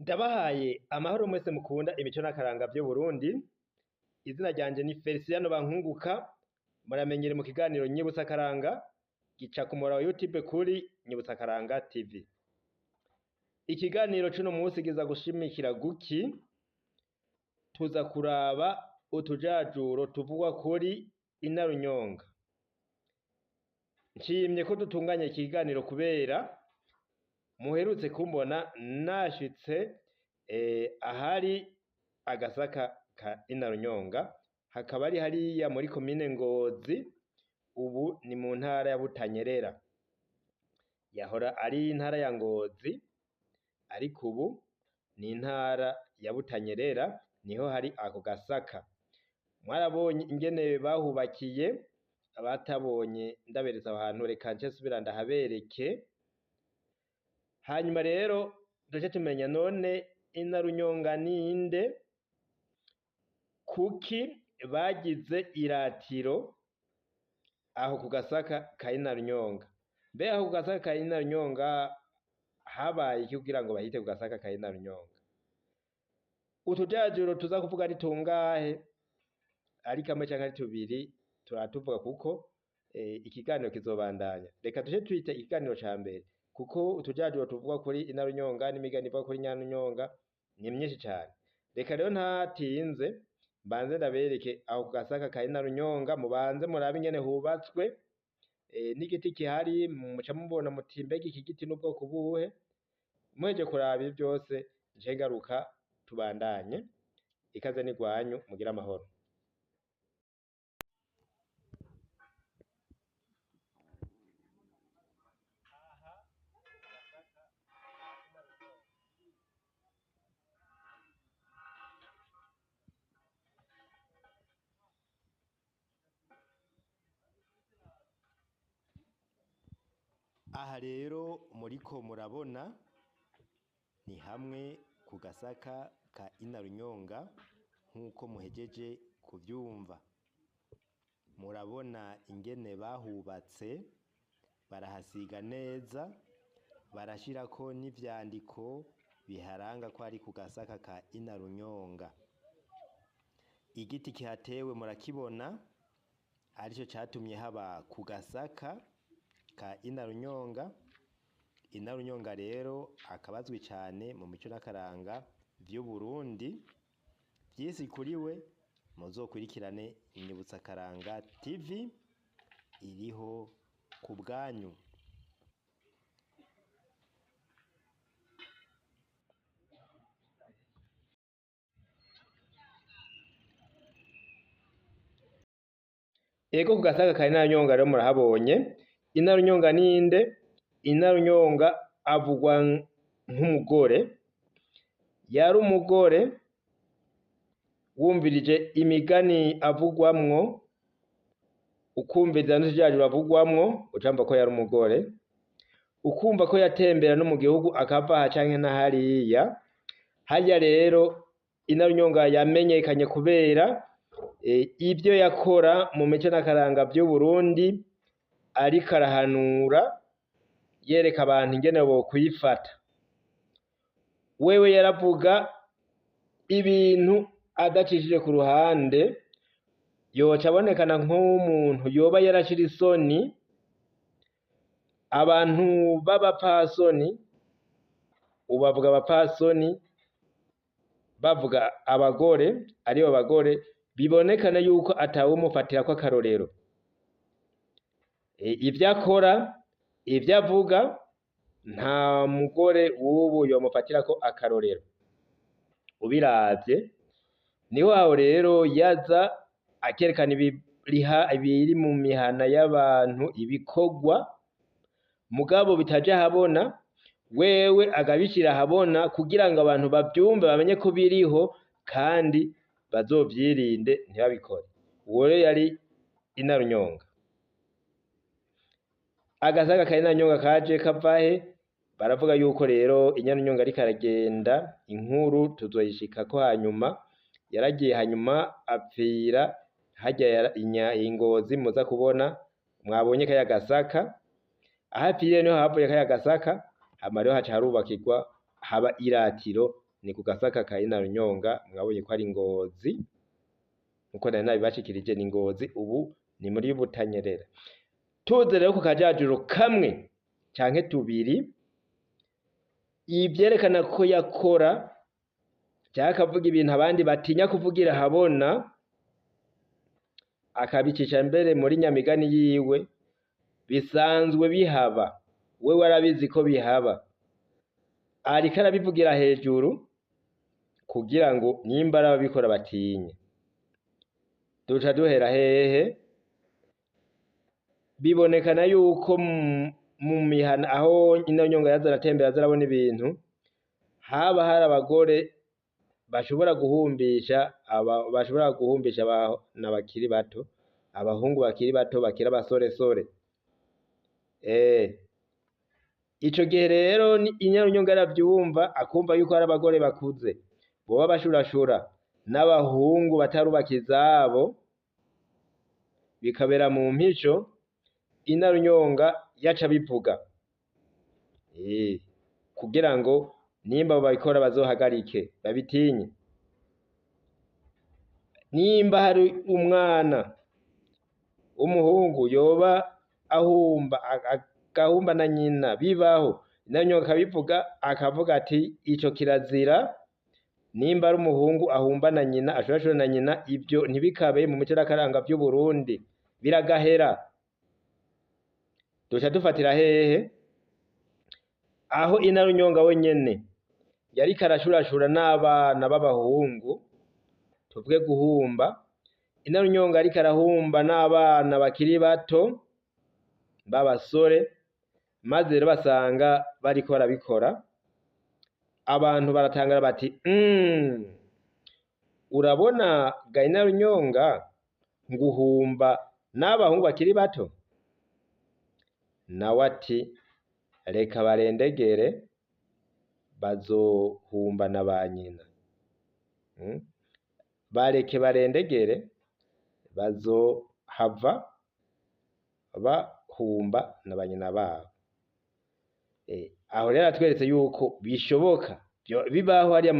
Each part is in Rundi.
Ndabahaye amahoro mwese mukunda imico n'akaranga vy'Uburundi. Izina ryanje ni Feliciano Bankunguka, muramenyere mu kiganiro Nyibutsa Akaranga, gica ku muhora wa YouTube kuri Nyibutsa Akaranga TV. Ikiganiro c'uno musi kiza gushimikira guki? Tuza kuraba utujajuro tuvugwa kuri Inarunyonga. Nshimye ko dutunganya ikiganiro kubera muherutse kumbona nashitse ahari agasaka ka Inarunyonga, hakaba ari hariya muri komine Ngozi, ubu ni mu ntara ya Butanyerera. Yahora ari intara ya Ngozi, ariko ubu ni intara ya Butanyerera, niho hari ako gasaka. Mwarabonye ingene bahubakiye, abatabonye ndaberetse aho hantu, reka nce nsubira ndahabereke. Hanyuma rero duce tumenya none Inarunyonga ninde, kuki bagize iratiro aho ku gasaka ka Inarunyonga? Mbe aho ku gasaka ka Inarunyonga habaye iki kugira ngo bahite ku gasaka ka Inarunyonga? Utujajuro tuza kuvuga ari tungahe, ari kamwe canke ari tubiri, turatuvuga kuko ikiganiro kizobandanya. Reka duce twite ikiganiro ca mbere, kuko utujajuro tuvuga kuri Inarunyonga n'imigani ivuga kuri Inarunyonga ni myinshi cane. Reka rero ntatinze mbanze ndabereke aho ku gasaka ka Inarunyonga, mubanze murabe ingene hubatswe, n'igiti gihari, muca mubona muti mbega iki giti n'ubwoko buhe? Muhejeje kuraba ibi vyose, nce ngaruka tubandanye. Ikaze n'igwanyu, mugire amahoro. Aha rero muriko murabona ni hamwe ku gasaka ka Inarunyonga nk'uko muhejeje kuvyumva. Murabona ingene bahubatse, barahasiga neza, barashirako n'ivyandiko biharanga ko ari ku gasaka ka Inarunyonga. Igiti kihatewe murakibona, arico catumye haba ku gasaka ka Inarunyonga. Inarunyonga rero akaba azwi cane mu mico n'akaranga vy'Uburundi. Vyisi kuri we muzokurikirane Inyibutsa Akaranga TV iriho ku bwanyu. Ego ku gasaka ka Inarunyonga rero murahabonye. Inarunyonga ninde? Inarunyonga avugwa nk'umugore, yari umugore wumvirije imigani avugwamwo, ukumviriza n'utujajuro avugwamwo, ucumva ko yari umugore, ukumva ko yatembera no mu gihugu akava aha canke na hariya. Harya rero Inarunyonga yamenyekanye kubera ivyo yakora mu mico n'akaranga vy'Uburundi, ariko arahanura yereka abantu ingene bokwifata. Wewe yaravuga ibintu adacishije ku ruhande, yoca abonekana nk'umuntu yoba yarashira isoni abantu b'abapfasoni. Ubavuga abapfasoni bavuga abagore, aribo bagore bibonekana yuko atawumufatirako akarorero. Ivyo akora, ivyo avuga, nta mugore w'ubu yomufatirako akarorero. Ubiravye niho aho rero yaza akerekana ibiri mu mihana y'abantu, ibikorwa mugabo bitaja ahabona, wewe akabishira ahabona kugira ngo abantu bavyumve, bamenye ko biriho kandi bazovyirinde ntibabikore. Uwo rero yari Inarunyonga. Agasaka ka Inarunyonga kaje kavahe? Baravuga yuko rero Inarunyonga ariko aragenda, inkuru tuzoyishikako hanyuma. Yaragiye hanyuma apfira harya Ingozi, muza kubona mwabonye kaya gasaka. Aho apfiriye niho havuye kaya gasaka, hama rero haca harubakirwa, haba iratiro Ni ku Gasaka ka Inarunyonga, mwabonye ko ari Ngozi, nkuko nari nabibashikirije, ni Ngozi, ubu ni muri Butanyerera. Tuze rero ku kajajuro kamwe canke tubiri, ivyerekana ko yakora canke akavuga ibintu abandi batinya kuvugira ahabona, akabicisha mbere muri nyamigani yiwe, bisanzwe bihaba, wewe arabizi ko bihaba, ariko arabivugira hejuru kugira ngo nimba arababikora batinye. Duca duhera hehe? Bibonekana yuko mu mihana aho Inarunyonga yaza aratembera, aza arabona ibintu, haba hari abagore bashobora guhumbisha bashobora guhumbisha abana bakiri bato, abahungu bakiri bato, bakiri abasoresore. Ico gihe rero Inarunyonga aravyumva, akumva yuko hari abagore bakuze boba bashurashura n'abahungu batarubaka izabo, bikabera mu mpisho. Inarunyonga yaca abivuga, kugira ngo nimba abo babikora bazohagarike, babitinye. Nimba hari umwana w'umuhungu yoba ahumba, agahumba na nyina, bibaho, Inarunyonga akabivuga, akavuga ati ico kirazira. Nimba ari umuhungu ahumba na nyina, ashurashura na nyina, ivyo ntibikabe mu mico n'akaranga vy'Uburundi, biragahera. Duca dufatira hehe? Aho Inarunyonga wenyene yariko arashurashura n'abana b'abahungu, tuvuge guhumba, Inarunyonga ariko arahumba n'abana bakiri bato b'abasore, maze rero basanga bariko barabikora, abantu baratangara bati urabona ga Inarunyonga nguhumba n'abahungu bakiri bato? Nawe ati reka barendegere, bazohumba na ba nyina. Bareke barendegere, bazohava bahumba na ba nyina babo. Aho rero atweretse yuko bishoboka, bibaho hariya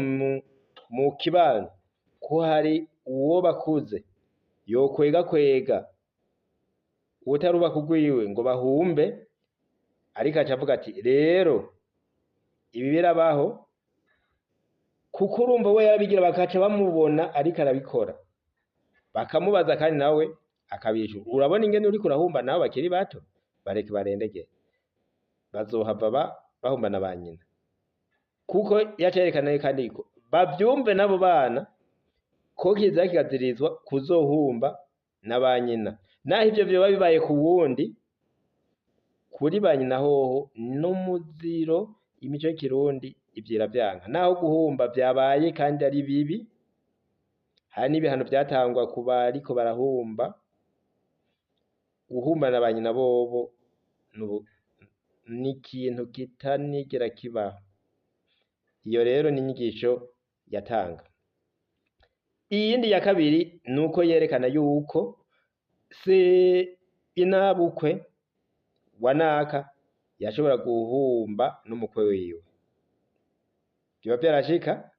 mu kibano, ko hari uwo bakuze yokwega kwega uwutarubaka urwiwe ngo bahumbe, ariko aca avuga ati rero ibi birabaho, kuko urumva we yarabigira bakaca bamubona ariko arabikora, bakamubaza kandi nawe akabishura. Urabona ingene uriko urahumba nabo bakiri bato, bareke barendegere, bazohava bahumba na ba nyina. Kuko yaca yerekana kandi ko bavyumve nabo bana ko kiza kikazirizwa kuzohumba na ba nyina. Naho ivyo vyoba bibaye ku wundi, kuri ba nyina hoho n'umuziro, imico y'ikirundi ivyira vyanka. Naho guhumba vyabaye kandi ari bibi, hari n'ibihano vyatangwa ku bariko barahumba, guhumba na ba nyina bobo ni ikintu kitanigera kibaho. Iyo rero ni inyigisho yatanga. Iyindi ya kabiri nuko yerekana yuko se inabukwe wa naka yashobora guhumba n'umukwe wiwe. Biba vyarashika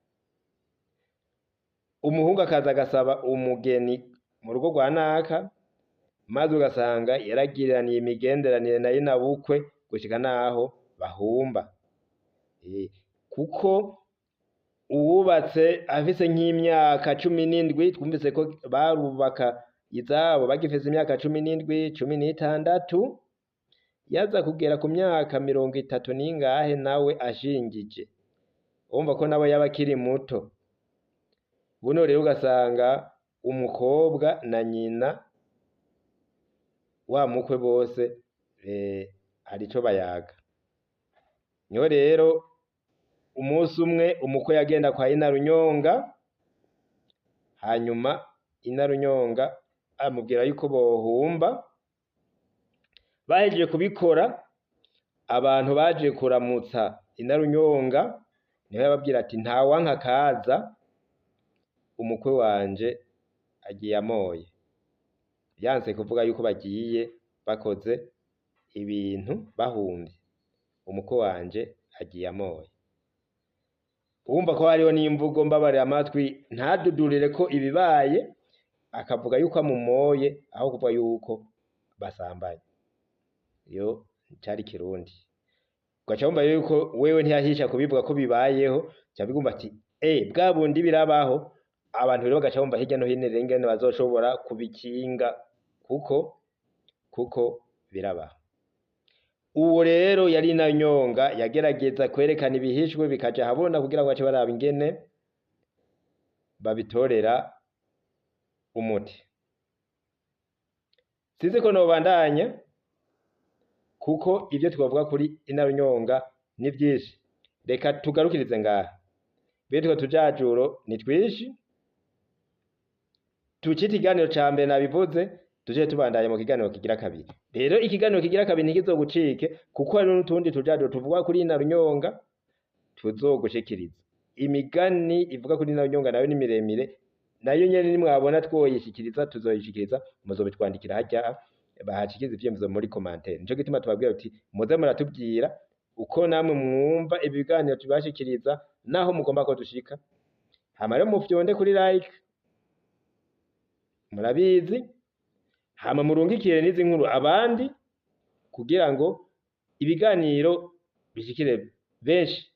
umuhungu akaza agasaba umugeni mu rugo rwa naka, maze ugasanga yaragiraniye imigenderanire na inabukwe gushika naho bahumba. Kuko uwubatse afise nk'imyaka 17, twumvise ko barubaka izabo bagifise imyaka 17, 16, yaza kugera ku myaka 30 n'ingahe nawe ashingije, urumva ko nawe yaba akiri muto. Buno rero ugasanga umukobwa na nyina wa mukwe bose hari ico bayaga. Niho rero umunsi umwe umukwe yagenda kwa Inarunyonga, hanyuma Inarunyonga amubwira yuko bohumba. Bahejeje kubikora, abantu baje kuramutsa Inarunyonga, niho yababwira ati ntawanka kaza, umukwe wanje agiye amoye. Yanse kuvuga yuko bagiye bakoze ibintu bahumvye, umukwe wanje agiye amoye. Wumva ko hariho n'imvugo mbabarira amatwi, ntadudurire ko ibibaye, akavuga yuko amumoye aho kuvuga yuko basambanye. Iyo cari Kirundi. Ugaca wumva yuko wewe ntiyahisha kubivuga ko bibayeho, ca bigumva ati bwa bundi birabaho. Abantu rero bagaca bumva hirya no hino rero ingene bazoshobora kubikinga, kuko birabaho. Uwo rero yari Inarunyonga, yagerageza kwerekana ibihishwe bikaja ahabona kugira ngo bace baraba ingene babitorera umuti. Sinzi ko nobandanya, kuko ivyo twovuga kuri Inarunyonga ni vyinshi. Reka tugarukirize ngaha. Bene utwo tujajuro ni twinshi, tucite ikiganiro ca mbere nabivuze, tuje tubandanya mu kiganiro kigira kabiri. Rero ikiganiro kigira kabiri ntikizogucike, kuko hari n'utundi tujajuro tuvuga kuri Inarunyonga tuzogushikiriza. Imigani ivuga kuri Inarunyonga nayo ni miremire, nayo nyene nimwabona twoyishikiriza tuzoyishikiriza, muzobitwandikira harya bahashikiza ivyemezo muri commentaire. Nico gituma tubabwira uti muze muratubwira uko namwe mwumva ibiganiro tubashikiriza naho mugomba ko dushika. Hama rero mufyonde kuri like, murabizi, hama murungikire n'izi nkuru abandi kugira ngo ibiganiro bishikire benshi.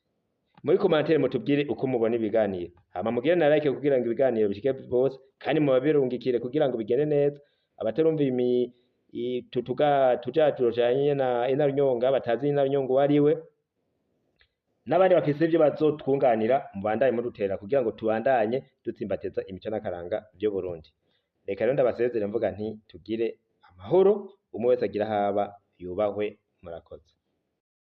Muri commentaire mutubwire uko mubona ibiganiro, hama mugire na like kugira ngo ibiganiro bishike bose, kandi mubabirungikire kugira ngo bigende neza. Abatarumva tujajuro canye na Inarunyonga, batazi Inarunyonga uwo ari we, n'abandi bafise ivyo bazotwunganira, mubandanye mudutera kugira ngo tubandanye dutsimbateza imico n'akaranga vy'u Burundi. Reka rero ndabasezere mvuga nti tugire amahoro, umwe wese agira haba yubahwe. Murakoze.